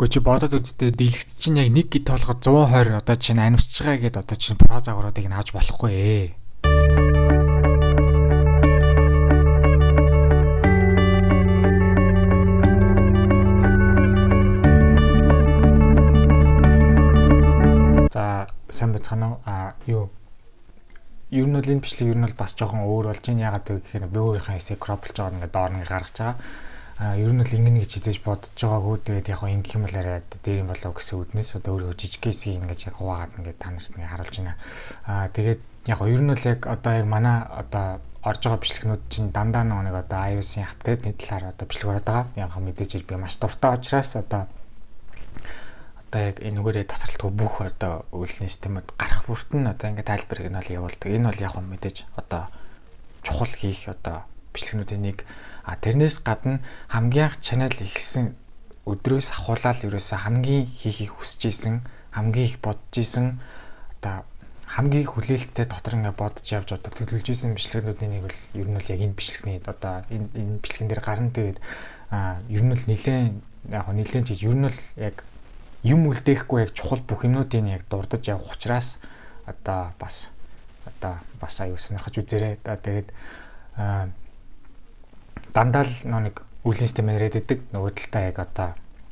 Гэхдээ чи бодоод үзтээ дийлэгт чинь яг 1 г толгой 120 одоо чинь анивчж байгаа гэдээ одоо чинь Pro загваруудыг нь авч болохгүй. За сайн байцгаана уу? Юу ер нь бол энэ бичлэг ер нь бол бас жоохон өөр болж байна. Яагаад вэ гэхээр би өөрийнхөө хэсгийг кроплж байгаа ингээд доор нэг гаргаж байгаа. Ер нь бол ингэнэ гэж хизээж бодож байгаагүй. Тэгээд яг ингэх юм бол арай дээр юм болов гэсэн үднэс одоо өөрийнхөө жижиг хэсгийг ингэж яг хуваагаад ингээд та нарт ингээд харуулж байна. Тэгээд яг ер нь бол яг одоо яг манай одоо орж байгаа бичлэгнүүд чинь дандаа нэг одоо iOS-ийн апдейтны талаар одоо бичлэг ороод байгаа. Яг мэдээж би маш дуртай учраас одоо яг энүүгээрээ тасралтгүй бүх одоо үйлдлийн системүүд гарах бүрт нь одоо ингээд тайлбарыг нь бол явуулдаг. Энэ бол яг мэдээж одоо чухал хийх одоо бичлэгнүүдийн нэг. Тэрнээс гадна хамгийн анх channel эхэлсэн өдрөөс ахуулаад ерөөсөө хамгийн хийхийг хүсэж исэн, хамгийн их бодож исэн, одоо хамгийн хүлээлттэй дотор ингээд бодож явж одоо төлөвлөж исэн бичлэгнүүдийн нэг бол ер нь бол яг энэ бичлэгний одоо энэ бичлэгэн дээр гарна. Тэгээд ер нь бол нэлээд яг нэлээд ч ер нь бол яг юм үлдээхгүй яг чухал бүх юмнуудыг яг дурдж явах учраас одоо бас аюу сонирхож үзээрэй. Тэгээд дандаа л нэг үйлдлийн систем яриад идэг. Нөгөө талдаа яг одоо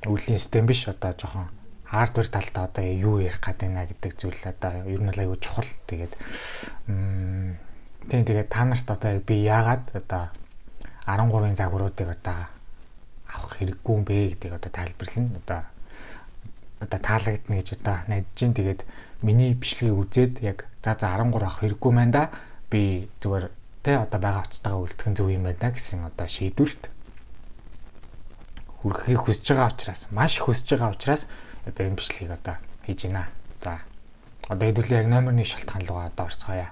үйлдлийн систем биш одоо жоохон хардвер талдаа одоо юу ярих гээд байна гэдэг зүйл одоо ер нь л аюу чухал. Тэгээд тийм тэгээд та нарт одоо би яагаад одоо 13-ын загваруудыг одоо авах хэрэггүй юм бэ гэдгийг одоо тайлбарлана. Одоо таалагдана гэж одоо найдаж чинь. Тэгээд миний бичлэгийг үзээд яг за 13 авах хэрэггүй маань да. Би зүгээр тэ одоо байгаа утастайгаа үлдэх нь зөв юм байна гэсэн одоо шийдвэрт хүрэхийг хүсэж байгаа учраас маш их хүсэж байгаа учраас одоо энэ бичлэгийг одоо хийж байна. За одоо хэдүүлээ яг номер 1 шалтгаан руугаа одоо орцгоё.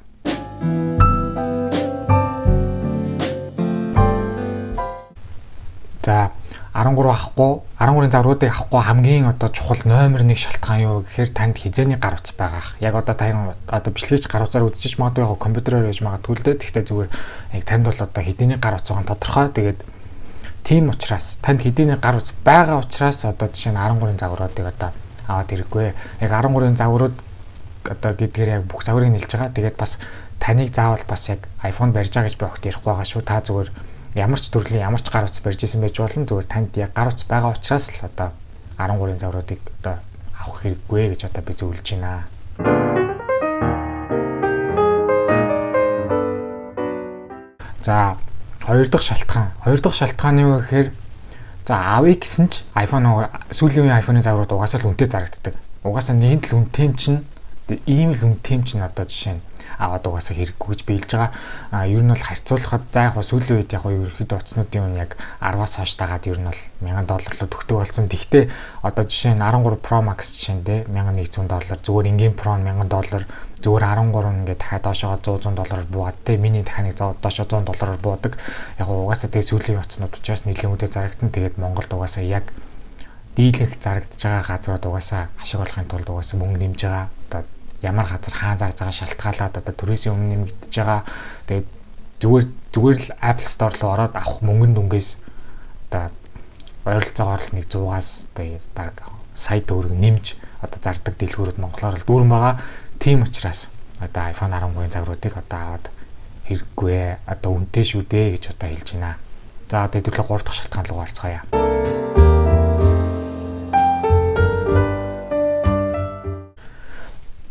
За 13 авахгүй, 13-ын загваруудыг авахгүй хамгийн одоо чухал номер 1 шалтгаан юу гэхээр танд хизээний гар утас байгаа. Яг одоо тань одоо бичлэгч гар утсаар үзчихэж магадгүй яг компьютероор яаж магадгүй л дээ. Гэхдээ зүгээр яг танд бол одоо хэдийний гар утас байгаа нь тодорхой. Тэгээд тийм учраас танд хэдийний гар утас байгаа учраас одоо жишээ нь 13-ын загваруудыг одоо аваад ирэхгүй. Яг 13-ын загварууд одоо гэдгээр яг бүх загварыг нэлж байгаа. Тэгээд бас таныг заавал бас яг iPhone барьж байгаа гэж би огт ярихгүй байгаа шүү. Та зүгээр ямар ч төрлийн ямар ч гар утас барьж исэн байж болно. Зүгээр танд яг гар утас байгаа учраас л одоо 13-ын загваруудыг одоо авах хэрэггүй гэж одоо би зөвлөж байна. За хоёр дахь шалтгаан. Хоёр дахь шалтгаан юу гэхээр за авъя гэсэн ч iPhone сүүлийн үеийн iPhone-ы загварууд угаасаа л үнэтэй зарагддаг. Угаасаа нэгэн л үнэтэй юм чинь ийм л үнэтэй юм чинь одоо жишээ нь аваад угаасаа хэрэггүй гэж биелж байгаа. Ер нь бол харьцуулахад за яг сүүлийн үед яг ерөнхийдөө утаснуудын үн яг 10-аас хойш дагаад ер нь бол $1000 руу төгтөг болсон. Тэгвэл одоо жишээ нь 13 Pro Max жишээ нь те $1100, зүгээр энгийн Pro $1000, зүгээр 13 ингээд дахиад доошоо $100 буугаад те миний дахиад нэг доошоо $100 буудаг. Яг угаасаа тэгээ сүүлийн утаснууд учраас нэлээд үнэтэй зарагдана. Тэгээд Монголд угаасаа яг дийлэнх зарагдж байгаа газрууд угаасаа ашиг олохын тулд угаасаа мөнгө нэмж байгаа. Одоо ямар газар хаан зарж байгаа шалтгаалаад одоо түрээсийн өмнө нэмэгдэж байгаа. Тэгээд зүгээр л Apple Store руу ороод авах мөнгөн дүнгээс одоо ойролцоогоор л нэг 100-аас одоо бараг сая төгрөг нэмж одоо зардаг дэлгүүрүүд монголоор л дүүрэн байгаа. Тийм учраас одоо iPhone 13-ын загваруудыг одоо аваад хэрэггүй одоо үнэтэй шүү дээ гэж одоо хэлж байна. За одоо хэдүүлээ 3 дахь шалтгаан руу орцгоё.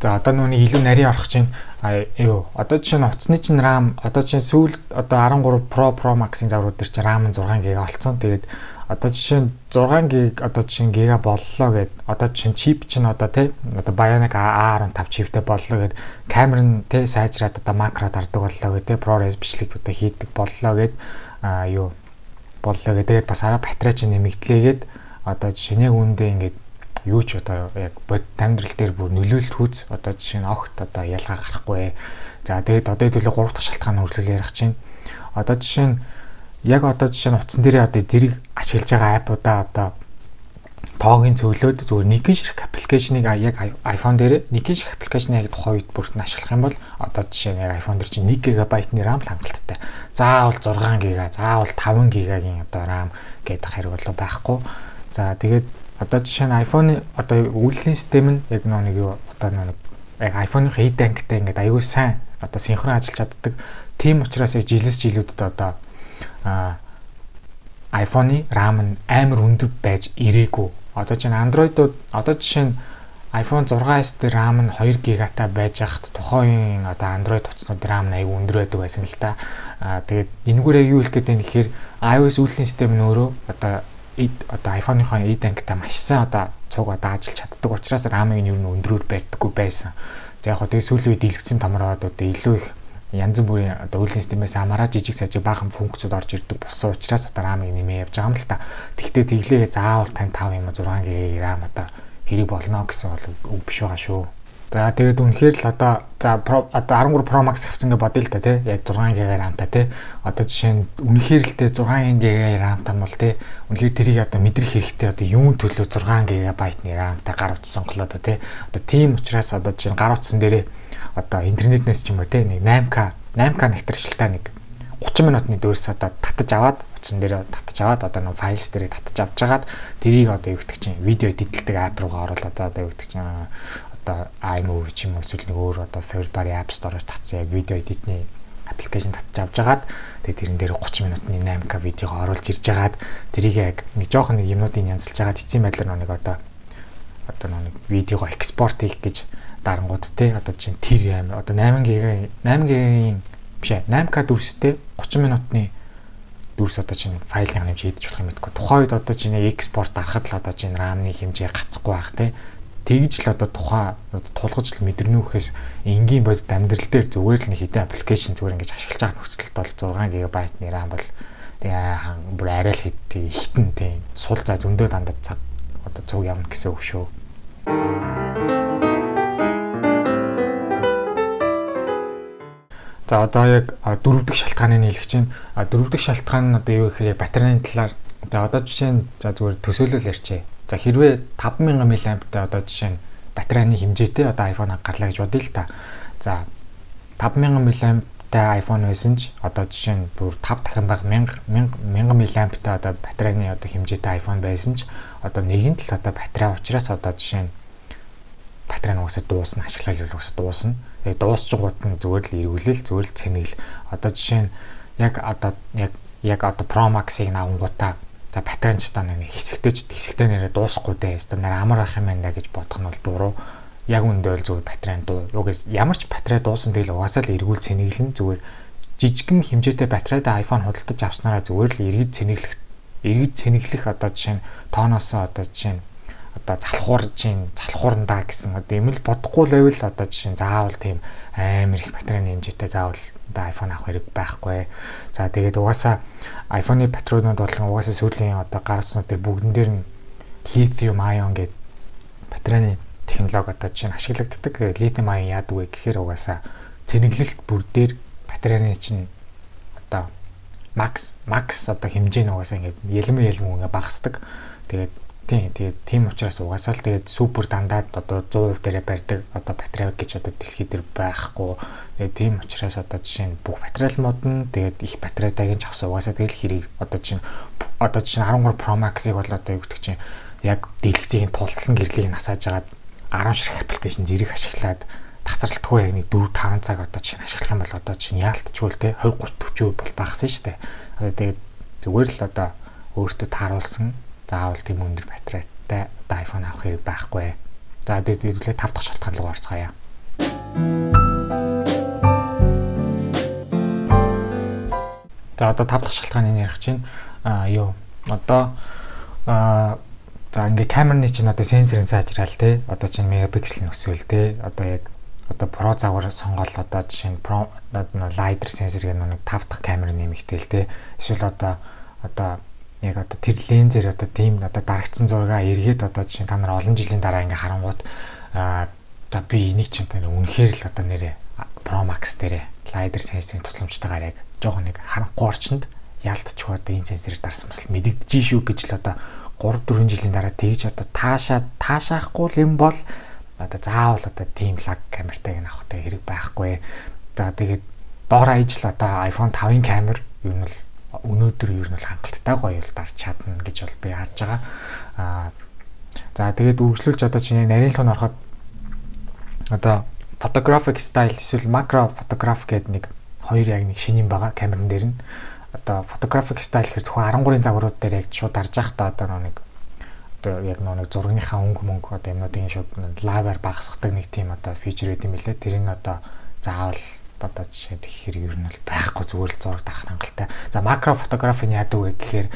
За одоо нүуний илүү нарийн орох чинь юу одоо жишээ нь утасны чинь RAM одоо чинь сүүлд одоо 13 Pro Pro Max-ын загварууд дээр чинь RAM нь 6 ГБ олцсон. Тэгээд одоо жишээ нь 6 ГБ одоо жишээ нь гига боллоо гэд одоо жишээ нь чип чинь одоо тий одоо Bionic A15 чиптэй боллоо гэд камер нь тий сайжраад одоо макро дардаг боллоо гэд тий ProRes бичлэг одоо хийдэг боллоо гэд юу боллоо гэд тэгээд бас араа батарей чинь нэмэгдлээ гэд одоо жишээ нь үүндээ ингээд юу ч одоо яг бод амьдрал дээр бүр нөлөөлт хүз одоо жишээ нь огт одоо ялгаа гарахгүй. За тэгээд одоо хэдүүлээ 3 дахь шалтгаан үргэлжлүүл ярих чинь. Одоо жишээ нь яг одоо жишээ нь утсан дээрээ одоо зэрэг ашиглаж байгаа аппуудаа одоо тоогийн цөөлөөд зүгээр нэгэн ширхэг аппликейшнийг яг iPhone дээр нэгэн ширхэг аппликейшнийг яг тухайн үед бүрт нь ашиглах юм бол одоо жишээ нь яг iPhone дээр чинь 1 ГБ-ны RAM л хангалттай. Заавал 6 ГБ, заавал 5 ГБ-гийн одоо RAM гэдэг хэрэг болоо байхгүй. За тэгээд Одоо жишээ нь iPhone-ы одоо үйлдлийн систем нь яг нэг юу одоо нэг яг iPhone-ы A-Bank-тай ингээд аюул сайн одоо синхрон ажиллаж чаддаг. Тийм учраас яг жилээс жилүүдэд одоо iPhone-ы RAM нь амар өндөр байж ирээгүй. Одоо чинь Android-ууд одоо жишээ нь iPhone 6s дээр RAM нь 2 ГБ-тай байж байхад тухайн үеийн одоо Android утаснууд RAM нь аюул өндөр байдаг байсан л та. Тэгээд энэгээр яг юу хэлэх гээд байна гэхээр iOS үйлдлийн систем нь өөрөө одоо iPhone-ийнхоо A-Bank-тай маш сайн одоо цуг одоо ажиллаж чаддаг учраас RAM-ыг нь ер нь өндрөөр барьдаггүй байсан. За яг хөө тэгээ сүүлийн үед дэлгэцэн томроод одоо илүү их янз бүрийн одоо үйлдлийн системээс хамаараа жижиг сажиг баахан функцүүд орж ирдэг болсон учраас одоо RAM-ыг нэмээ явж байгаа юм л та. Тэгтээ тэглээгээ заавал тань 5 юм уу 6 ГБ RAM одоо хэрэг болно гэсэн бол үг биш байгаа шүү. За тэгээд үнэхээр л одоо за одоо 13 Pro Max авсан гэж бодъё л да тий. Яг 6 ГБ RAM-тай тий. Одоо жишээ нь үнэхээр л тий 6 ГБ RAM-тай бол тий. Үнэхээр тэрийг одоо мэдрэх хэрэгтэй одоо юун төлөө 6 ГБ-ны RAM-тай гар утас сонголоо да тий. Одоо тийм учраас одоо жишээ нь гар утсан дээрээ одоо интернетнээс ч юм уу тий нэг 8K нэгтршилтэй нэг 30 минутны дөөс одоо татаж аваад утсан дээр татаж аваад одоо нэг файлс дээрээ татаж авч хагаад тэрийг одоо юу гэдэг чинь видео эдитэлдэг app руугаа оруулаад одоо юу гэдэг чинь одоо iMovie ч юм уу эсвэл нэг өөр одоо third party app store-оос татсан яг видео эдитний аппликейшн татж авч хагаад тэгээд тэрэн дээр 30 минутны 8K видеого оруулж ирж хагаад тэрийг яг нэг жоохон нэг юмнуудыг янзалж хагаад эцсийн байдлаар нэг одоо нэг видеого экспорт хийх гэж дарангууд те одоо чинь тэр амар одоо 8 ГБ-ийн биш 8K дүрстэй 30 минутны дүрс одоо чинь файлын хэмжээ идэж болох юм мэдгүй. Тухайн үед одоо чинь экспорт дарахад л одоо чинь RAM-ны хэмжээ гацхгүй байх те. Тэгж л одоо тухайн тулгаж л мэдэрнэ үхээс энгийн бодит амьдрал дээр зүгээр л нэг хэдэн аппликейшн зүгээр ингэж ашиглаж байгаа нөхцөлд бол 6 ГБ-ны RAM бол тэгээ бүр арай л хэд ихтэн тийм сул за зөндөө дандаа цаг одоо цуг явна гэсэн үг шүү. За одоо яг дөрөв дэх шалтгааныг нийлэх чинь дөрөв дэх шалтгаан нь одоо юу гэхээр батарейн талаар за одоо жишээ нь за зүгээр төсөөлөл ярьчээ. За хэрвээ 5000 мАh-тай одоо жишээ нь батарейны хэмжээтэй одоо iPhone гарлаа гэж бодъё л та. За 5000 мАh-тай iPhone байсан ч одоо жишээ нь бүр 5 дахин бага 1000 мАh-тай одоо батарейны одоо хэмжээтэй iPhone байсан ч одоо нэгэн л одоо батарей учраас одоо жишээ нь батарей нь угаасаа дуусна, ашиглал угаасаа дуусна. Яг дуусчгууд нь зүгээр л эргүүлэл зүгээр л цэнэгл. Одоо жишээ нь яг одоо яг одоо Pro Max-ыг авангуудаа за батарей ч та нэг хэсэгтэй нэрээ дуусахгүй дээ. Өстө нэр амар ах юм байна да гэж бодох нь бол буруу. Яг үүндээ бол зүгээр батарей дуу. Угаас ямар ч батарей дуусан тэгэл угаасаа л эргүүл цэнэглэн зүгээр жижигхэн хэмжээтэй батарейтай iPhone худалдаж авснараа зүгээр л эргэж цэнэглэх одоо жишээ нь тооноосоо одоо жишээ нь одоо залхуур чинь залхуурандаа гэсэн одоо юм л бодохгүй л байвал одоо жишээ нь заавал тийм амар их батарейны хэмжээтэй заавал одоо iPhone авах хэрэг байхгүй. За тэгээд угаасаа iPhone-ы батарейнууд болон угаасаа сүүлийн одоо гар утаснууд дээр бүгдэн дээр нь lithium ion гэдэг батарейны технологи одоо жишээ нь ашиглагддаг. Тэгээд lithium ion яадаг вэ гэхээр угаасаа цэнэглэлт бүр дээр батарейны чинь одоо max одоо хэмжээ нь угаасаа ингээд ялмын ингээд багасдаг. Тэгээд тийм тэгээд тийм учраас угаасаа л тэгээд супер дандаа одоо 100% дээрээ барьдаг одоо батарей гэж одоо дэлхий дээр байхгүй. Тэгээд тийм учраас одоо жишээ нь бүх батарей л модно. Тэгээд их батарейтай гэж авсан угаасаа тэгэл хэрэг одоо жишээ нь 13 Pro Max-ыг бол одоо юу гэдэг чинь яг дэлгэцийг нь тултлан гэрлийг нь асааж агаад 10 ширхэг аппликейшн зэрэг ашиглаад тасралтгүй яг нэг 4 5 цаг одоо жишээ нь ашиглах юм бол одоо жишээ нь яалтчгүй л те 20 30 40% бол багасна шүү дээ. Одоо тэгээд зүгээр л одоо өөртөө тааруулсан заавал тийм өндөр батарейтай одоо iPhone авах хэрэг байхгүй. За тэгээд хэдүүлээ 5 дахь шалтгаан руу орцгоё. За одоо 5 дахь шалтгааныг ярих чинь юу одоо за ингээ камерны чинь одоо сенсорын сайжраал те одоо чинь мегапиксел нөсөөл те одоо яг одоо Pro загвар сонгоол одоо жишээ нь Pro LiDAR сенсор гэх нэг 5 дахь камер нэмэгдээл те эсвэл одоо яг одоо тэр лензээр одоо тийм одоо дарагдсан зургаа эргээд одоо жишээ та нар олон жилийн дараа ингээ харангуут за би энийг чинь тэр үнэхээр л одоо нэрээ Pro Max дээрээ LiDAR сенсорын тусламжтайгаар яг жоохон нэг харанхуй орчинд яалтчгүй одоо энэ сенсорыг дарсан бас мэдэгдэж шүү гэж л одоо 3 4 жилийн дараа тэгж одоо таашаахгүй л юм бол одоо заавал одоо тийм лаг камертайг нь авах хэрэг байхгүй. За тэгээд доор аяж л одоо iPhone 5-ын камер ер нь л өнөөдөр ер нь бол хангалттай гоё л дарч чадна гэж бол би харж байгаа. За тэгээд үргэлжлүүлж одоо чинь нарийн луу нь ороход одоо photographic style эсвэл macro photograph гэдэг нэг хоёр яг нэг шинэ юм байгаа камеран дээр нь. Одоо photographic style гэхэр зөвхөн 13-ын загварууд дээр яг шууд дарж байхдаа одоо нэг одоо яг нэг зургийнхаа өнгө мөнгө одоо юмнуудын шууд лаваар багасгадаг нэг тийм одоо фичер байт юм билээ. Тэр нь одоо заавал одоо жишээ тэгэхээр ер нь бол байхгүй, зүгээр л зураг дарах хангалттай. За макро фотографи нь яадаг вэ гэхээр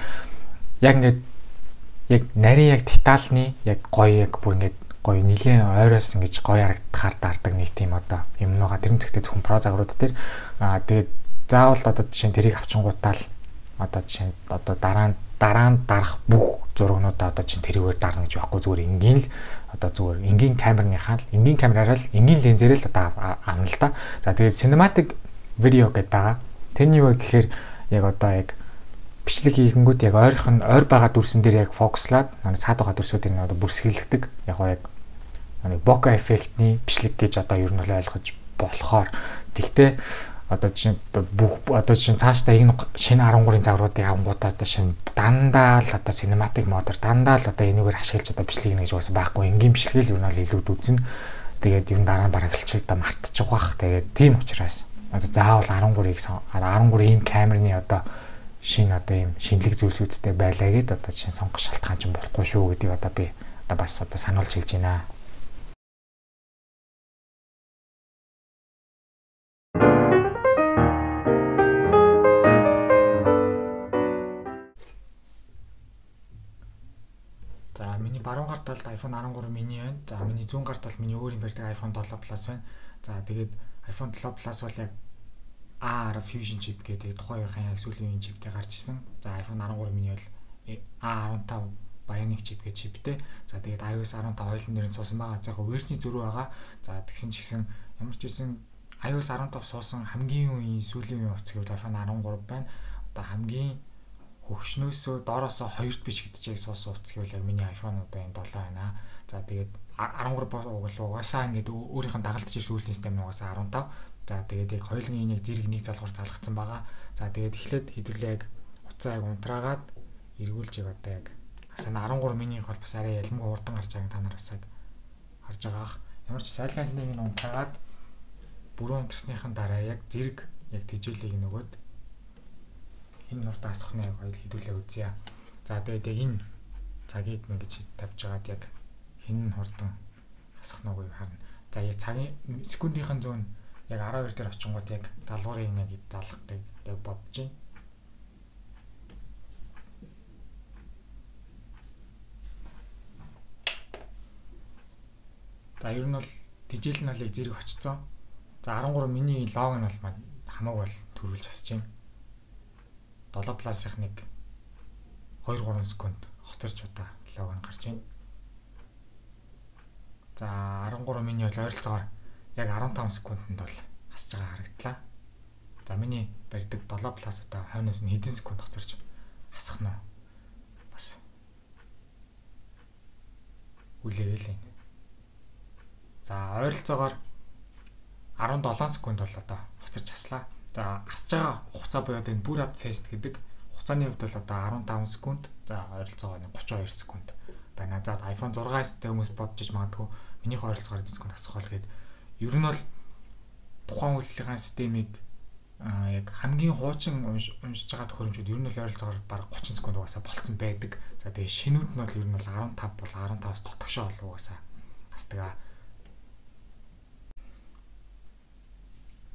яг ингээд яг нарийн яг детальны яг гоё яг бүр ингээд гоё нилээн ойроос ингэж гоё харагдахаар дардаг нэг тийм одоо юм нугаа. Тэр нь зэгтээ зөвхөн про загварууд дээр тэгээд заавал одоо жишээ нь тэрийг авчингуудаа л одоо жишээ нь одоо дараа нь дарах бүх зургнуудаа одоо чинь тэрүүгээр дарна гэж байхгүй, зүгээр энгийн л одоо зүгээр энгийн камерныхаа л энгийн камераараа л энгийн лензээрээ л одоо авна л да. За тэгээд cinematic video гэдэг байгаа. Тэр нь юу вэ гэхээр яг одоо яг бичлэг хийхэнгүүт яг ойрхон ойр байгаа дүрсэн дээр яг фокуслаад цаад байгаа дүрсүүдийг нь одоо бүрсгэлдэг. Яг яг нэг bokeh эффектний бичлэг гэж одоо ер нь бол ойлгож болохоор. Тэгтээ одоо жишээ бүх одоо жишээ цаашдаа энэ шинэ 13-ын загваруудыг авангуудаа одоо шинэ дандаа л одоо cinematic mode дандаа л одоо энэгээр ашиглаж одоо бичлэг хийнэ гэж угаасаа байхгүй. Энгийн бичлэгийг л ер нь бол илүү үзнэ. Тэгээд ер нь дараа нь бараг хэлчихэл одоо мартчих واخ. Тэгээд тийм учраас одоо заавал 13-ыг 13 ийм камерны одоо шинэ одоо ийм шинэлэг зүйлсүүдтэй байлаа гэд одоо жишээ сонгох шалтгаан чинь болохгүй шүү гэдгийг одоо би одоо бас одоо сануулж хэлж байна. За миний баруун гар талд iPhone 13 mini байна. За миний зүүн гар талд миний өөрийн барьдаг iPhone 7 Plus байна. За тэгээд iPhone 7 Plus бол яг A10 Fusion chip гэдэг тухайн үеийн яг сүүлийн үеийн чиптэй гарч исэн. За iPhone 13 mini бол A15 Bionic chip гэж чиптэй. За тэгээд iOS 15 хоёулын нэрээр суусан байгаа. За яг версийн зөрүү байгаа. За тэгсэн ч гэсэн ямар ч үсэн iOS 15 суусан хамгийн үеийн сүүлийн үеийн утас гэвэл iPhone 13 байна. Одоо хамгийн хөгшнөөсөө доороосоо хоёрт биш гэдэг чиг суусан утас гэвэл яг миний iPhone одоо энэ 7 байна. За тэгээд 13 угал угаасаа ингээд өөрийнх нь дагалдаж сүүлийн систем нь угаасаа 15. За тэгээд яг хоёулын нэг зэрэг нэг залгуур залгацсан байгаа. За тэгээд эхлээд хэдүүлээ яг утсаа яг унтраагаад эргүүлж яг одоо яг асаа 13 минийх бол бас арай ялмгүй хурдан гарч байгааг та нар бас яг харж байгаах. Ямар ч сайланлыг нь унтраагаад бүрэн унтрсныхан дараа яг зэрэг яг тэжээлийг нөгөөд энэ нуртаа асах нь яг хоёул хэдүүлээ үзье. За тэгээд яг энэ цагийг ингэж тавьж байгаад яг хэн нь хурдан асах нүгүйг харна. За яг цагийн секундынхан зүүн яг 12 дээр очингууд яг залгуурын яг залгахыг яг бодож байна. За ер нь бол тэжээл нь бол яг зэрэг очсон. За 13 миний лог нь бол хамаагүй бол төрүүлж асж байна. 7 Plus-ых нэг 2-3 секунд хоцорч одоо лог нь гарч байна. За 13 миний бол ойролцоогоор яг 15 секундэд бол хасж байгаа харагдлаа. За миний барьдаг 7 Plus одоо хойноос нь хэдэн секунд хоцорч хасах нь бас үлээгээл байна. За ойролцоогоор 17 секунд бол одоо хоцорч хаслаа. За асж байгаа хугацаа буюу энэ boot up test гэдэг хугацааны хувьд бол одоо 15 секунд, за ойролцоогоор 32 секунд байна. За iPhone 6s-тэй хүмүүс бодож иж магадгүй минийх ойролцоогоор 1 секунд асах бол гээд ер нь бол тухайн үйлдвэрлэлийн системийг яг хамгийн хуучин уншиж байгаа төхөөрөмжүүд ер нь бол ойролцоогоор бараг 30 секунд угаасаа болцсон байдаг. За тэгээ шинүүд нь бол ер нь бол 15 бол 15-аас дотгошоо бол угаасаа асдаг.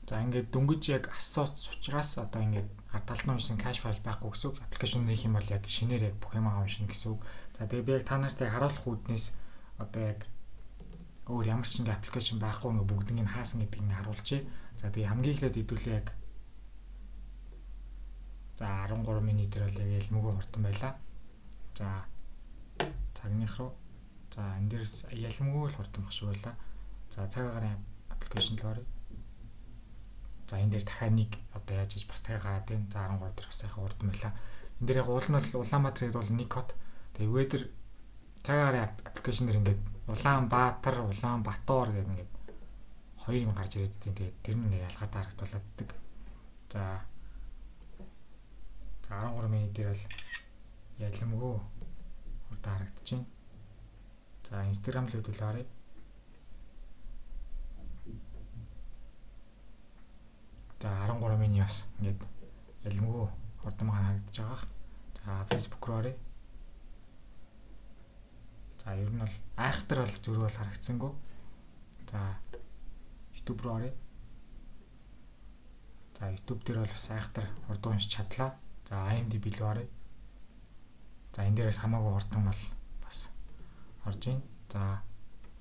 За ингээд дөнгөж яг асууц учраас одоо ингээд ард талд нь уншсан кэш файл байхгүй гэсэн үг. Аппликейшн нэх юм бол яг шинээр яг бүх юм уншина гэсэн үг. За тэгээ би яг та нарт яг харуулах үүднээс одоо яг өөр ямар ч ингээ аппликейшн байхгүй ингээ бүгднийг хаасан гэдгийг ингээ харуулчихъя. За тэгээ хамгийн эхлээд хэдүүлээ яг за 13 минут дээр бол яг ялмгүй хурдан байлаа. За цагных руу за энэ дээрс ялмгүй л хурдан баг шиг байлаа. За цаг агаарын аппликейшн л оръё. За энэ дээр дахиад нэг одоо яаж хийж бас дахиад гараад байна. За 13 дээр бас сайхан урдан байлаа. Энэ дээр яг уул нь бол Улаанбаатар гэдэг бол нэг код. Тэгээ weather цаг агаарын аппликейшн дэр ингээд Улаанбаатар, Улаанбатор гэдэг ингээд хоёр юм гарч ирээд тийм. Тэгээд тэр нь ингээд ялгаатай харагдуулаад идэг. За 13 минут дээр бол яламгүй хурдан харагдчихэв. За Instagram руу хэдүүлээ оръё. За 13 mini бас ингээд ялангуй хурдан харагдаж байгаа. За Facebook руу оръё. За ер нь бол айхтар бол зөрүү бол харагдсангүй. За YouTube руу оръё. За YouTube дээр бол бас айхтар хурдан уншиж чадлаа. За IMDb руу оръё. За энэ дээрээс хамаагүй хурдан бол бас орж ийн. За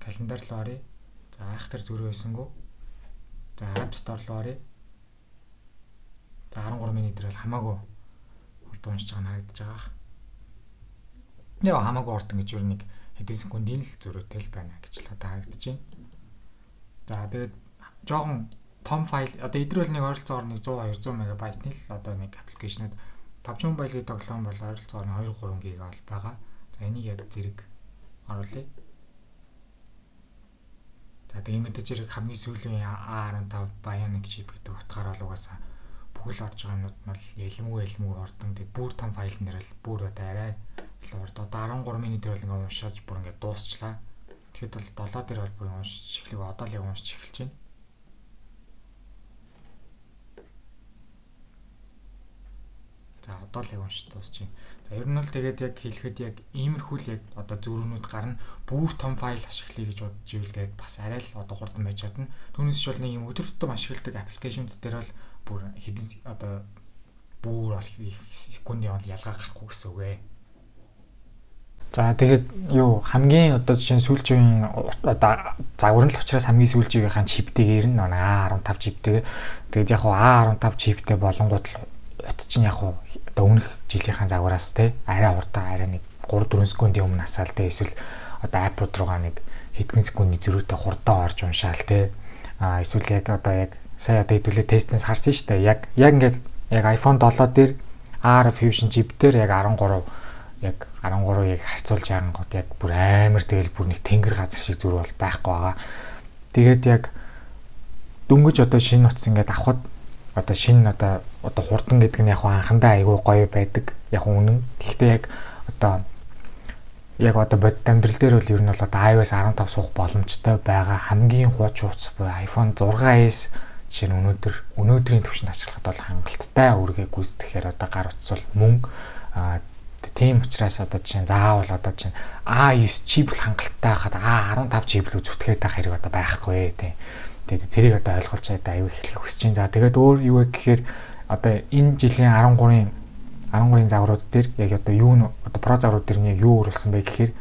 календар руу оръё. За айхтар зөрүү байсангүй. За App Store руу оръё. За 13 mini дээр бол хамаагүй хурдан уншиж байгаа нь харагдаж байгаа. Яа хамаагүй хурдан гэж юу нэг хэдэн секундын л зөрүүтэй л байна гэж л одоо харагдаж байна. За тэгээд жоохон том файл одоо эдгээр бол нэг ойролцоогоор нэг 100 200 мегабайтны л одоо нэг application ууд PUBG Mobile-ийн тоглоом бол ойролцоогоор 2 3 ГБ бол байгаа. За энийг яг зэрэг оруулъя. За тэгээд мэдээж хэрэг хамгийн сүүлийн A15 Bionic chip гэдэг утгаараа л угаасаа бүхэл орж байгаа юмнууд нь бол ялмгүй хурдан. Тэгээд бүр том файл нэр л бүр одоо арай илүү хурд. Одоо 13 mini дээр бол ингээ уншааж бүр ингээ дуусчлаа. Тэгэхэд бол 7 дээр бол бүр уншиж эхлэх. Одоо л яг уншиж эхэлж байна. За одоо л яг уншиж дуусч байна. За ер нь бол тэгээд яг хэлэхэд яг иймэрхүү л яг одоо зөрүүнүүд гарна. Бүр том файл ашиглая гэж бодож ивэл тэгээд бас арай л одоо хурдан байж чадна. Түүнээс ч бол нэг юм өдөр тутам ашигладаг application ууд дээр бол бүр хэдэн одоо бүр бол секундын бол ялгаа гарахгүй гэсэн үг ээ. За тэгээд юу хамгийн одоо жишээ нь сүүлчийн үеийн одоо загвар нь л учраас хамгийн сүүлчийн үеийнхаа чиптэйгээр нь A15 чиптэйгээр тэгээд яг хуу A15 чиптэй болонгууд л ут чинь яг хуу одоо өмнөх жилийнхаа загвараас те арай хурдан арай нэг 3 4 секундын өмнө асаал те эсвэл одоо app ууд руугаа нэг хэдхэн секундын зөрүүтэй хурдан орж уншаал те а эсвэл яг одоо яг сая одоо хэдүүлээ тестээс харсан шүү дээ. Яг ингээд яг iPhone 7 дээр R Fusion чип дээр яг 13 яг 13-ыг харьцуулж янгот яг бүр амар тэгэл бүр нэг тэнгэр газар шиг зүрх бол байхгүй байгаа. Тэгээд яг дөнгөж одоо шинэ утас ингээд авахд одоо шинэ одоо хурдан гэдэг нь яг анхандаа айгүй гоё байдаг. Яг үнэн. Гэхдээ яг одоо бодит амьдрал дээр бол ер нь бол одоо iOS 15 суух боломжтой байгаа хамгийн хуучин утас буюу iPhone 6s жишээ нь өнөөдрийн түвшинд ашиглахад бол хангалттай үүргээ гүйцэтгэхээр одоо гар утас бол мөн. Тийм учраас одоо жишээ нь заавал одоо жишээ нь A9 чип л хангалттай хахад A15 чип л зүтгээд байх хэрэг одоо байхгүй тийм. Тэгээд тэрийг одоо ойлгуулж одоо аюу хэлэх хүсэж байна. За тэгээд өөр юу вэ гэхээр одоо энэ жилийн 13-ын загварууд дээр яг одоо юу н одоо Pro загварууд дээр нь яг юу өөрчилсөн бэ гэхээр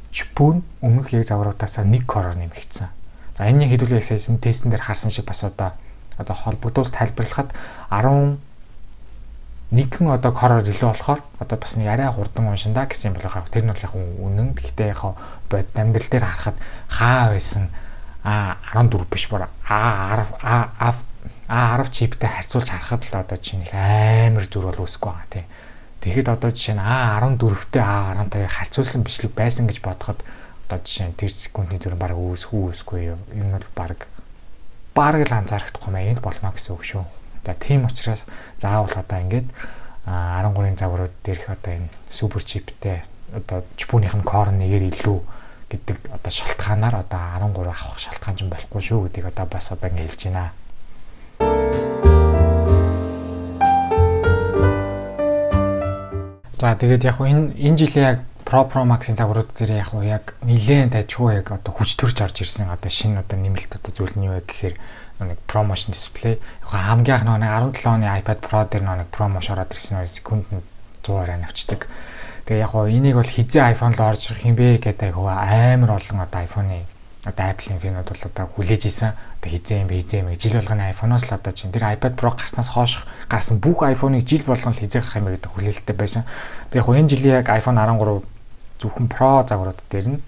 чипүү нь өмнөх яг загваруудаасаа 1 core-оор нэмэгдсэн. За энэ хэдүүлээ яг сая тестэн дээр харсан шиг бас одоо холбогдуулж тайлбарлахад 11 одоо core-оор илүү болохоор одоо бас нэг арай хурдан уншина гэсэн юм болох. Тэр нь бол яг үнэн. Гэхдээ яг бодит амьдрал дээр харахад хаа байсан A14 биш бүр A10 чиптэй харьцуулж харахад л одоо чинь их амар зүр бол үүсэхгүй байгаа тийм. Тэгэхэд одоо жишээ нь A14-тэй A15-ыг харьцуулсан бичлэг байсан гэж бодоход одоо жишээ нь тэр секундын зүрх баг үүсэхгүй юм. Энэ бол баг л анзаарахдаггүй маяг болно гэсэн үг шүү. За тийм учраас заавал одоо ингээд 13-ын загварууд дээрх одоо энэ супер чиптэй одоо чипүүнийх нь core нэгээр илүү гэдэг одоо шалтгаанаар одоо 13 авах шалтгаан ч болохгүй шүү гэдгийг одоо бас одоо ингэ хэлж байна. За тэгээд яг энэ жилийн яг Pro Max-ын загварууд дээр яг яг нэлээд дажгүй яг одоо хүч төрж орж ирсэн одоо шинэ одоо нэмэлт одоо зүйл нь юу вэ гэхээр нэг ProMotion display. Яг хамгийн анх нэг 17 оны iPad Pro дээр нэг ProMotion ороод ирсэн нь секундэд 100 авчдаг. Тэгээ яг энийг бол хизээ iPhone л орж ирэх юм бэ гэдэг амар олон одоо iPhone-ы одоо Apple-ийн фэнүүд бол одоо хүлээж исэн. Одоо хизээ юм бэ хизээ юм жил болгоны iPhone-оос л одоо чинь тэр iPad Pro гарснаас хойш гарсан бүх iPhone-ыг жил болгон л хизээ гарах юм бэ гэдэг хүлээлттэй байсан. Тэгээ яг энэ жилийн яг iPhone 13 зөвхөн Pro загварууд дээр нь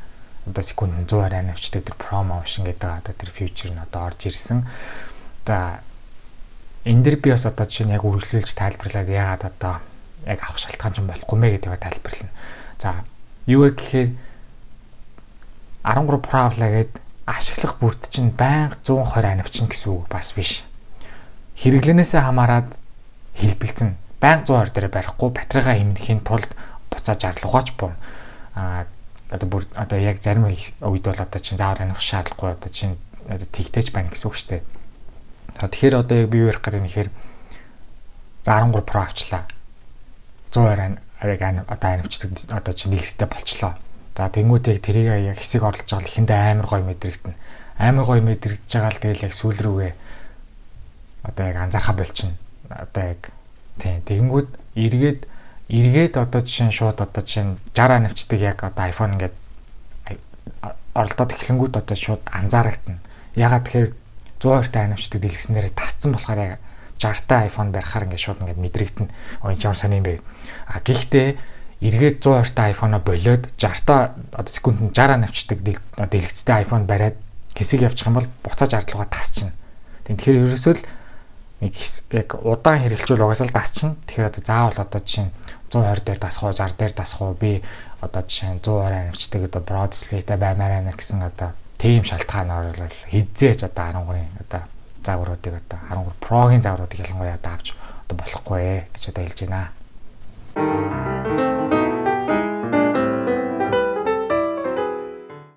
одоо секундэд 120 авчдаг тэр ProMotion гэдэг одоо тэр feature нь одоо орж ирсэн. За энэ дэр би бас одоо жишээ нь яг үргэлжлүүлж тайлбарлаад яагаад одоо яг авах шалтгаан ч болохгүй мэ гэдгийг тайлбарлана. За юу вэ гэхээр 13 Pro авлаа гэд ашиглах бүрт чинь байнга 120 анивчин гэсэн үг бас биш. Хэрэглэнээсээ хамаарат хэлбэлзэн байнга 120 дээр барихгүй батарейгаа хэмнэхийн тулд буцаа 60 руугаач буун. одоо бүр одоо яг зарим үед бол одоо чинь заавал анивах шаардлагагүй одоо чинь одоо тэгтэж байна гэсэн үг шүү дээ. За тэгэхээр одоо яг би юу ярих гэдэг нь гэхээр за 13 Pro авчлаа. 120 яг одоо анивчдаг одоо чинь дэлгэцтэй болчлоо. За тэнгуут яг тэрийг яг хэсэг орлож байгаа л эхэндээ амар гоё мэдрэгдэнэ. Амар гоё мэдрэгдэж байгаа л тэгэл яг сүүл рүүгээ одоо яг анзаархаа болчихно. Одоо яг тийм тэгэнгүүт эргээд одоо жишээ нь шууд одоо жишээ нь 60 анивчдаг яг одоо iPhone ингээд оролдоод эхлэнгүүт одоо шууд анзаарагдана. Ягаад тэгэхээр 120 та анивчдаг дэлгэснээрээ тасцсан болохоор яг 60 та iPhone барихаар ингээд шууд ингээд мэдрэгдэнэ. Ой ямар сони юм бэ. А гэхдээ эргээд 120 та iPhone-о болиод 60 та одоо секундэд 60 анивчдаг дэлгэцтэй iPhone бариад хэсэг явчих юм бол буцааж 60 руугаа тасчихна. Тэгэхээр ерөөсөө л нэг яг удаан хэрэглэжүүл угаасаа л дасчихна. Тэгэхээр одоо заавал одоо жишээ нь 120 дээр дасах уу, 60 дээр дасах уу, би одоо жишээ нь 120 анивчдаг одоо Pro display-тэй баймаар байна гэсэн одоо тийм шалтгаан оруулал хизээж одоо 13-ын одоо загваруудыг одоо 13 Pro-гийн загваруудыг ялангуяа одоо авч одоо болохгүй гэж одоо хэлж байна.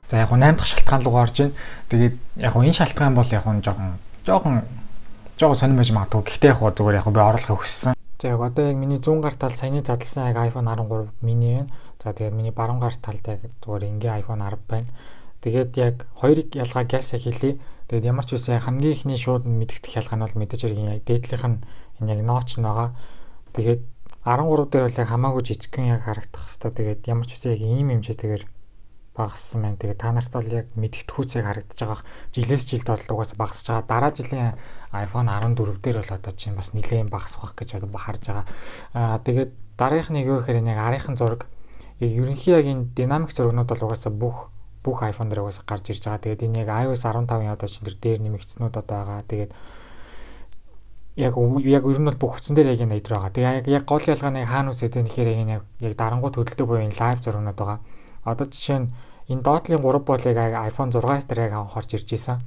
За яг 8 дахь шалтгаан руу орж байна. Тэгээд яг энэ шалтгаан бол яг жоохон сонирн байж магадгүй. Гэхдээ яг зүгээр яг би оруулахыг хүссэн. За яг одоо яг миний зүүн гар тал саяны задлсан яг iPhone 13 mini байна. За тэгээд миний баруун гар талд яг зүгээр энгийн iPhone 10 байна. Тэгээд яг хоёрыг ялгаа гяс яг хэлье. Тэгээд ямар ч үсэн хамгийн ихний шууд мэдэгдэх ялгаа нь бол мэдээж хэрэг яг дээдлийнх нь энэ яг notch нь байгаа. Тэгээд 13 дээр бол яг хамаагүй жижигхэн яг харагдах хэвээр. Тэгээд ямар ч үсэн яг ийм хэмжээтэйгээр багассан байна. Тэгээд та нарт бол яг мэдгэдэхүүц яг харагдаж байгаа. Жилээс жилд бол угаасаа багасж байгаа. Дараа жилийн iPhone 14 дээр бол одоо чинь бас нэлээд багасах байх гэж харж байгаа. Аа тэгээд дараагийнх нь юу гэхээр яг арийнхын зураг яг ерөнхий яг энэ динамик зурагнууд бол угаасаа бүх iPhone дээр угаасаа гарч ирж байгаа. Тэгээд энэ яг iOS 15-ын одоо чинь тэр дээр нэмэгдснүүд одоо байгаа. Тэгээд яг ер нь бол бүх утсан дээр яг энэ эдэр байгаа. Тэгээд яг гол ялгаа нь хаана үсэт вэ гэхээр яг энэ яг дарангуут хөдөлдөг буюу энэ live зурагнууд байгаа. Одоо жишээ нь энэ доотлын 3 бол яг iPhone 6-аас дээр яг анх орж ирж исэн.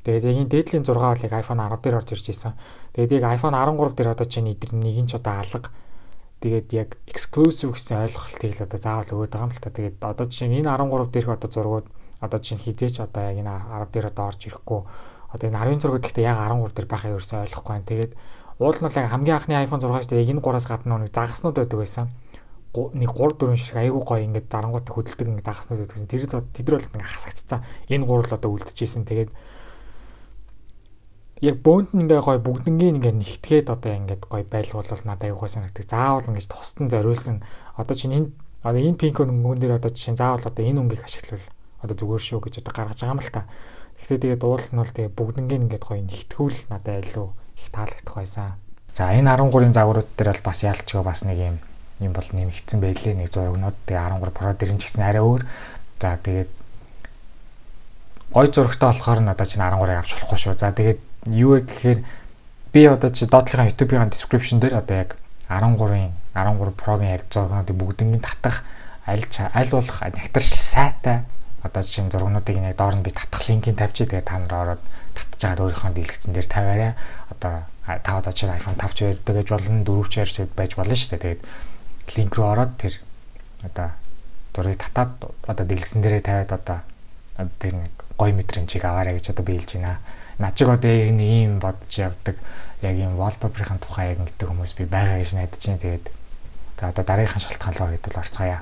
Тэгээд яг энэ дээдлийн 6 бол яг iPhone 10 дээр орж ирж исэн. Тэгээд яг iPhone 13 дээр одоо чинь эдэр нэг нь ч одоо алга. Тэгээд яг exclusive гэсэн ойлголтыг л одоо заавал өгöd байгаа юм л та. Тэгээд одоо жишээ нь энэ 13 дээрх одоо зургууд одоо жишээ нь хизээч одоо яг энэ 10 дээр одоо орж ирэхгүй. Одоо энэ 10-ын зураг гэхдээ яг 13 дээр байхаа ерөөсөй ойлгохгүй байна. Тэгээд уул нь бол яг хамгийн анхны iPhone 6-аас дээр яг энэ 3-аас гадна нэг загаснууд байдаг байсан. Нэг 3 4 шиг айгүй гоё ингээд зарангуудыг хөдөлдөг ингээд загаснууд байдаг гэсэн. Тэр тэд нар бол ингээд хасагдцсан. Энэ гурал одоо үлдчихсэн. Тэгээд яг бөөнд нь ингээ гоё бүгднгийн ингээ нэгтгээд одоо ингээд гоё байлгуул надад айгүй санагддаг. Заавал ингээд тусдан зориулсан одоо чинь энэ одоо энэ пинк өнгөн дээр одоо жишээ нь заавал одоо энэ өнгийг ашиглавал одоо зүгээр шүү гэж одоо гаргаж байгаа юм л та. Гэхдээ тэгээд уул нь бол тэгээд бүгднгийн ингээд гоё нэгтгүүл надад илүү их таалагдах байсан. За энэ 13-ын загварууд дээр бол бас ялчгаа бас нэг юм бол нэмэгдсэн байлээ нэг зурагнууд. Тэгээ 13 Pro дээр нь ч гэсэн арай өөр. За тэгээд гой зурагтай болохоор надад чинь 13-ыг авч болохгүй шүү. За тэгээд юу вэ гэхээр би одоо чи доотлохын YouTube-ийн description дээр одоо яг 13-ын 13 Pro-гийн яг зургуудыг бүгднийг татах аль болох нягтаршил сайтай одоо жишээ нь зургнуудыг яг доор нь би татах линкийг тавьчих. Тэгээд та нар ороод татж аваад өөрийнхөө дэлгэцэн дээр тавиарай. Одоо та одоо чинь iPhone 5 ч байдаг гэж болно, 4 ч ярьж байж болно шүү дээ. Тэгээд линк рүү ороод тэр одоо зургийг татаад одоо дэлгэцэн дээрээ тавиад одоо тэр нэг гоё мэдрэмжийг аваарай гэж одоо би хэлж байна. Над чиг одоо яг нэг ийм бодож явдаг яг ийм wallpaper-ийн тухай яг ингэдэг хүмүүс би байгаа гэж найдаж байна. Тэгээд за одоо дараагийнхын шалтгаан руу хэдүүл орцгоё.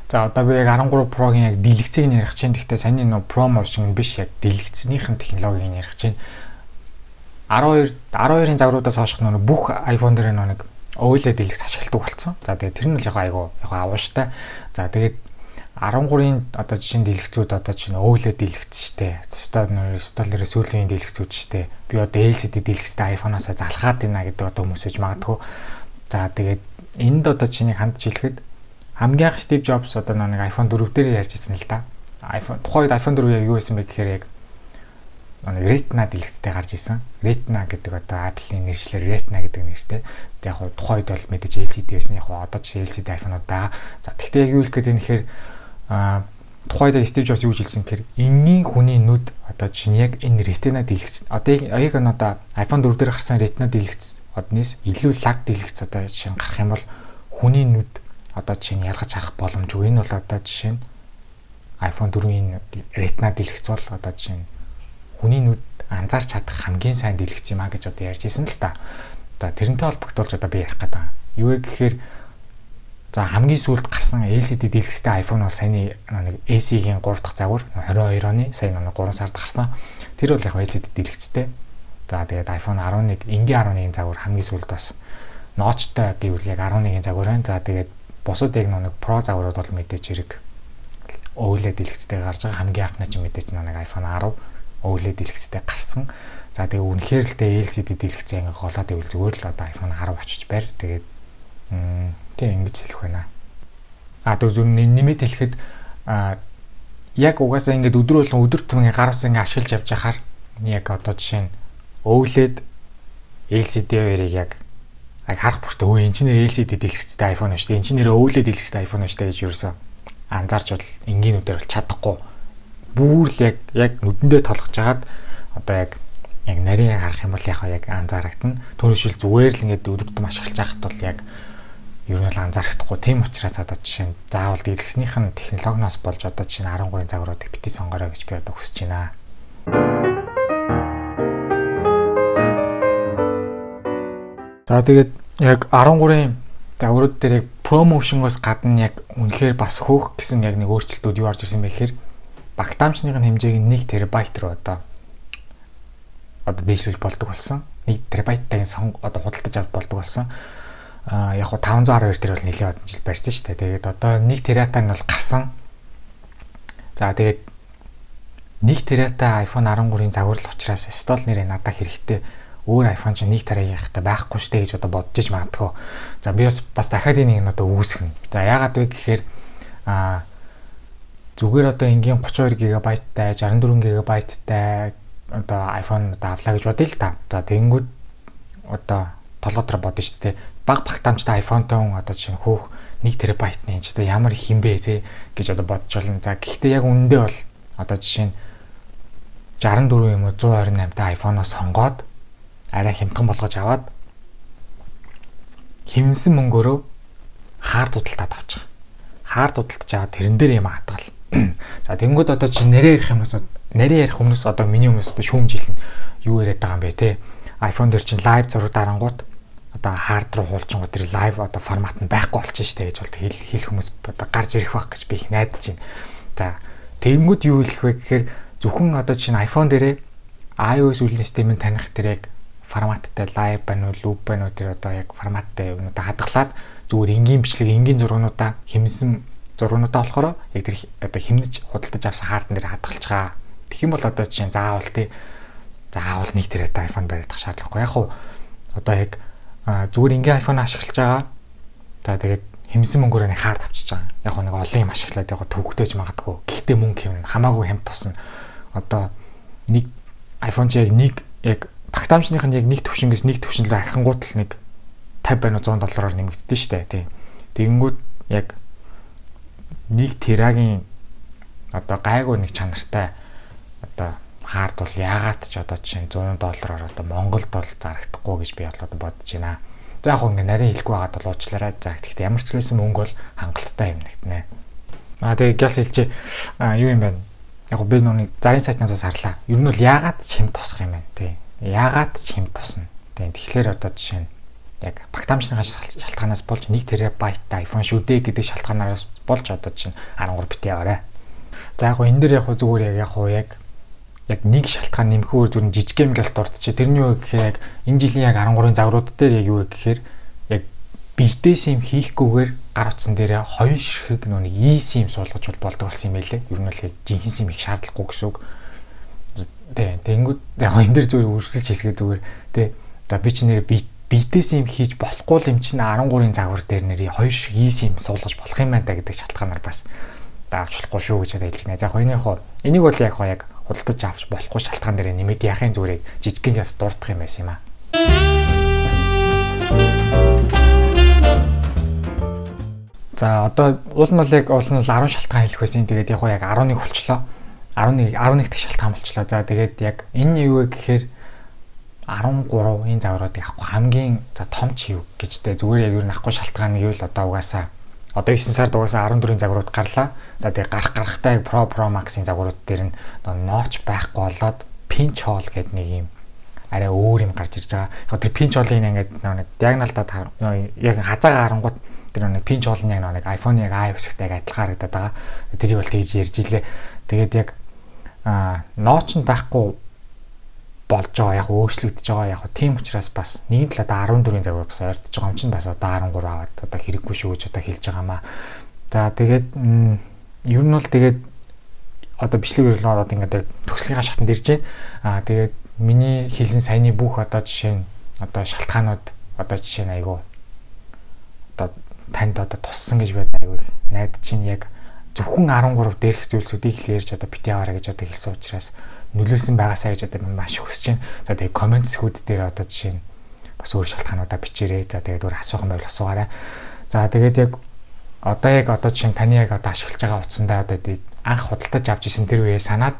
За одоо би яг 13 Pro-гийн яг дэлгэцийг нь ярих чинь. Гэхдээ саяны нөө Pro motion биш яг дэлгэцнийхэн технологиг нь ярих чинь. 12-ын загваруудаас хойш нөө бүх iPhone дээр нөө нэг OLED дэлгэц ашигладаг болсон. За тэгээд тэр нь л яг айгу яг авууштай. За тэгээд 13-ын одоо жишээ нь дэлгэцүүд одоо чинь OLED дэлгэц штэ. Төстэй нөө столерээ сүүлийн дэлгэцүүд штэ. Би одоо LCD дэлгэцтэй iPhone-оос залхаад байна гэдэг одоо хүмүүс үж магадгүй. За тэгээд энд одоо чиний хандж хэлэхэд хамгийн анх Steve Jobs одоо нэг iPhone 4 дээр ярьж ирсэн л да. iPhone тухайн үед iPhone 4 яг юу байсан бэ гэхээр яг нэг Retina дэлгэцтэй гарч исэн. Retina гэдэг одоо Apple-ийн нэршлэр Retina гэдэг нэртэй. Тэг яг тухайн үед бол мэдээж LCD байсан. Яг одоо ч LCD iPhone-ууд байгаа. За тэгтээ яг юу хэлэх гээд байна гэхээр Тухайд Стив Джобс юу гэж хэлсэн гэхээр энгийн хүний нүд одоо жишээ нь яг энэ Retina дэлгэц одоо яг энэ одоо iPhone 4 дээр гарсан Retina дэлгэц однээс илүү лаг дэлгэц одоо жишээ нь гарах юм бол хүний нүд одоо жишээ нь ялгаж харах боломжгүй. Энэ бол одоо жишээ нь iPhone 4-ийн Retina дэлгэц бол одоо жишээ нь хүний нүд анзаарч чадах хамгийн сайн дэлгэц юм а гэж одоо ярьж ирсэн л та. За тэрнтэй холбогдуулж одоо би ярих гэдэг. Юу вэ гэхээр за хамгийн сүүлд гарсан LCD дэлгэцтэй iPhone бол саяны нэг SE-ийн 3 дахь загвар 22 оны сая нэг 3 сард гарсан. Тэр бол яг LCD дэлгэцтэй. За тэгээд iPhone 11 энгийн 11-ийн загвар хамгийн сүүлд бас notch-тай гэвэл яг 11-ийн загвар байна. За тэгээд бусад яг нэг Pro загварууд бол мэдээж хэрэг OLED дэлгэцтэй гарч байгаа. Хамгийн анхны чинь мэдээж нэг iPhone 10 OLED дэлгэцтэй гарсан. За тэгээ үнэхээр л дээ LCD дэлгэцээ ингээ голоод ивэл зүгээр л одоо iPhone 10 очиж барь. Тэгээд тийм ингэж хэлэх байна. А зөв нэмээд хэлэхэд яг угаасаа ингээд өдөр болгон өдөр тутмын гар утас ингээ ашиглаж явж байхаар яг одоо жишээ нь OLED LCD хоёрыг яг харах бүртээ өө энэ чинь LCD дэлгэцтэй iPhone шүү дээ. Энэ чинь нэр OLED дэлгэцтэй iPhone шүү дээ гэж юусэн анзаарч бол энгийн нүдээр бол чадахгүй. Бүр л яг нүдэндээ толгож хагаад одоо яг нарийн гарах юм бол яг анзаарагдана. Түүнийшил зүгээр л ингээд өдөр тутам ашиглаж байхад бол яг ер нь бол анзаарахдаггүй. Тийм учраас одоо жишээ нь заавал дэлгэцнийх нь технологиноос болж одоо жишээ нь 13-ын загваруудыг бити сонгорой гэж би одоо хүсэж байна. За тэгээд яг 13-ын загварууд дээр яг ProMotion-оос гадна яг үнэхээр бас хөөх гэсэн яг нэг өөрчлөлтүүд юу орж ирсэн бэ гэхээр багтаамжных нь хэмжээг нь 1 терабайт руу одоо дээшлүүлж болдог болсон. 1 терабайттай одоо худалдаж авч болдог болсон. Яг го 512 дээр бол нэлээд одон жил барьсан шүү дээ. Тэгээд одоо 1 терабайт нь бол гарсан. За тэгээд 1 терабайт iPhone 13-ын загвар л учраас стол нэрээ надад хэрэгтэй өөр iPhone чинь 1 терабайттай байхгүй шүү дээ гэж одоо бодож иж магадгүй. За би бас дахиад энийг нь одоо үүсгэнэ. За яагаад вэ гэхээр зүгээр одоо энгийн 32 ГБ-тай 64 ГБ-тай одоо iPhone одоо авлаа гэж бодъё л та. За тэгэнгүүт одоо толгой дээр бодно шүү дээ. Баг багтаамжтай iPhone-той хүн одоо жишээ нь хөөх 1 терабайтны энэ ч одоо ямар их юм бэ те гэж одоо бодож болно. За гэхдээ яг үнэндээ бол одоо жишээ нь 64 юм уу 128 та iPhone-оо сонгоод арай хямдхан болгож аваад хэмнсэн мөнгөөрөө хард худалдаад авчих. Хард худалдаж аваад тэрэн дээр юм хадгал. За тэгэнгүүт одоо чи нэрээ ярих юмнаас нарийн ярих хүмүүс одоо миний хүмүүс одоо шүүмжилнэ. Юу яриад байгаа юм бэ те? iPhone дээр чинь live зураг дарангууд одоо хард руу хуулчингууд тэр live одоо формат нь байхгүй болчих штэ гэж бол хэлэх хүмүүс одоо гарч ирэх байх гэж би их найдаж байна. За тэгэнгүүт юу хэлэх вэ гэхээр зөвхөн одоо чинь iPhone дээрээ iOS үйлдвэрлэлийн системийг таних тэр яг форматтай live байна уу, loop байна уу тэр одоо яг форматтай юмнуудаа хадгалаад зүгээр энгийн бичлэг, энгийн зургуудаа хэмнсэн зургуудаа болохоор яг тэр одоо хэмнэж худалдаж авсан хард дээр хадгалж байгаа. Тэгэх юм бол одоо жишээ нь заавал тий заавал 1 терабайт iPhone бариад тах шаардлагагүй. Яг хуу одоо яг зүгээр энгийн iPhone ашиглаж байгаа. За тэгээд хэмнсэн мөнгөөр нэг хард авчиж байгаа. Яг хуу нэг олон юм ашиглаад яг төвөгтэйж магадгүй. Гэхдээ мөнгө хэмнэ хамаагүй хямд тусна. Одоо нэг iPhone чи яг нэг яг багтаамжных нь яг нэг төвшингээс нэг төвшин рүү ахингуут л нэг 50 байна уу 100 доллараар нэмэгддэг шүү дээ тий. Тэгэнгүүт яг 1 терагийн одоо гайгүй нэг чанартай одоо хард бол яагаад ч одоо жишээ нь 100 доллараар одоо Монголд бол зарагдахгүй гэж би одоо бодож байна. За яг ингээ нарийн хэлэхгүй байгаад бол уучлаарай. За гэхдээ ямар ч байсан мөнгө бол хангалттай хэмнэгдэнэ. Тэгээ гялс хэлчихэ. Юу юм бэ? Яг би нүг зарын сайтнуудаас харлаа. Ер нь бол яагаад ч хэм тусах юм бэ тий. Яагаад ч хэм тусна. Тий. Тэгэхээр одоо жишээ нь яг багтаамжныхаа шалтгаанаас болж 1 терабайттай iPhone шүү дээ гэдэг шалтгаанаас болж одоо жишээ нь 13 бит яваарай. За яг энэ дэр яг зүгээр яг нэг шалтгаан нэмэхүүр зүгээр жижиг юм гэл дурдчихэ. Тэрний юу гэхээр яг энэ жилийн яг 13-ын загварууд дээр яг юу гэхээр яг битээс юм хийхгүйгээр гар утсан дээр хоёр ширхэг нэг eSIM суулгаж болдог болсон юм байлээ. Ер нь бол яг жинхэнэ SIM их шаардлагагүй гэсэн үг. Тэ тэгэнгүүт яг энэ дээр зүгээр үргэлжлүүлж хэлгээ зүгээр тэ за би чи нэр битээс юм хийж болохгүй юм чинь 13-ын загвар дээр нэр хоёр шиг eSIM суулгаж болох юм байна да гэдэг шалтгаанаар бас авч болохгүй шүү гэж хэлж байна. За энэ яг энийг бол яг худалдаж авч болохгүй шалтгаан дээр нэмээд яхын зүгээр жижигхэн яс дурдах юм байсан юм аа. За одоо уул нь бол яг уул нь 10 шалтгаан хэлэх байсан. Тэгээд яг яг 11 болчлоо. 11 дахь шалтгаан болчлоо. За тэгээд яг энэ юу вэ гэхээр 13-ын загваруудыг авахгүй хамгийн за том чи юу гэж тэ зүгээр яг юу н авахгүй шалтгаан нэг юу л одоо угаасаа одоо 9 сард угаасаа 14-ийн загварууд гарлаа. За тэгээ гарахтай яг Pro Pro Max-ын загварууд дээр нь notch байхгүй болоод pinch hole гэдэг нэг юм арай өөр юм гарч ирж байгаа. Яг тэр pinch hole-ыг ингээд нэг диагоналдаа яг хазаагаа харангууд тэр нэг pinch hole нь яг нэг iPhone-ы яг i үсгтэй яг адилхан харагдаад байгаа. Тэрийг бол тэгж ярьж илээ. Тэгээд яг notch нь байхгүй болж байгаа, яг өөрчлөгдөж байгаа, яг тийм учраас бас нэгэн талаа 14-ийн загвар бас ойртож байгаа юм чинь бас одоо 13 аваад одоо хэрэггүй шүү гэж одоо хэлж байгаа маа. За тэгээд ер нь бол тэгээд одоо бичлэг өрөлөө одоо ингээд төгсгөлийн шатанд ирж байна. Тэгээд миний хэлсэн саяны бүх одоо жишээ нь одоо шалтгаанууд одоо жишээ нь айгүй одоо танд одоо туссан гэж би айгүй найдаж чинь яг зөвхөн 13 дээрх зүйлсүүдийг л ярьж одоо бити аваарай гэж одоо хэлсэн учраас нөлөөлсөн байгаасаа гэж одоо маш их хүсэж байна. За тэгээ comment хэсгүүд дээр одоо жишээ нь бас өөр шалтгаануудаа бичээрэй. За тэгээд өөр асуух юм байвал асуугаарай. За тэгээд яг одоо яг одоо жишээ нь таны яг одоо ашиглаж байгаа утсандаа одоо анх худалдаж авч ирсэн тэр үеэ санаад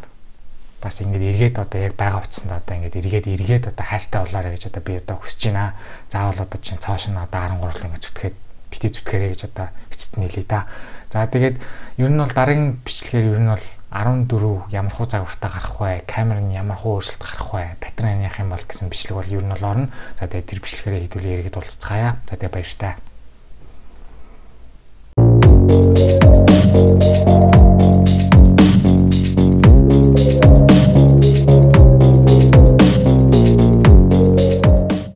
бас ингээд эргээд одоо яг байгаа утсандаа одоо ингээд эргээд одоо хайртай болоорой гэж одоо би одоо хүсэж байна. Заавал одоо чинь цоош нь одоо 13 л ингээд зүтгээд бити зүтгэрэй гэж одоо эцэст нь хэлье та. За тэгээд ер нь бол дараагийн бичлэгээр ер нь бол 14 ямар хуу загвартай гарах вэ? Камер нь ямар хуу өөрчлөлт гарах вэ? Батарей нь яах юм бол гэсэн бичлэг бол ер нь бол орно. За тэгээд тэр бичлэгээрээ хэдүүлээ эргээд уулзцгаая. За тэгээд баяртай.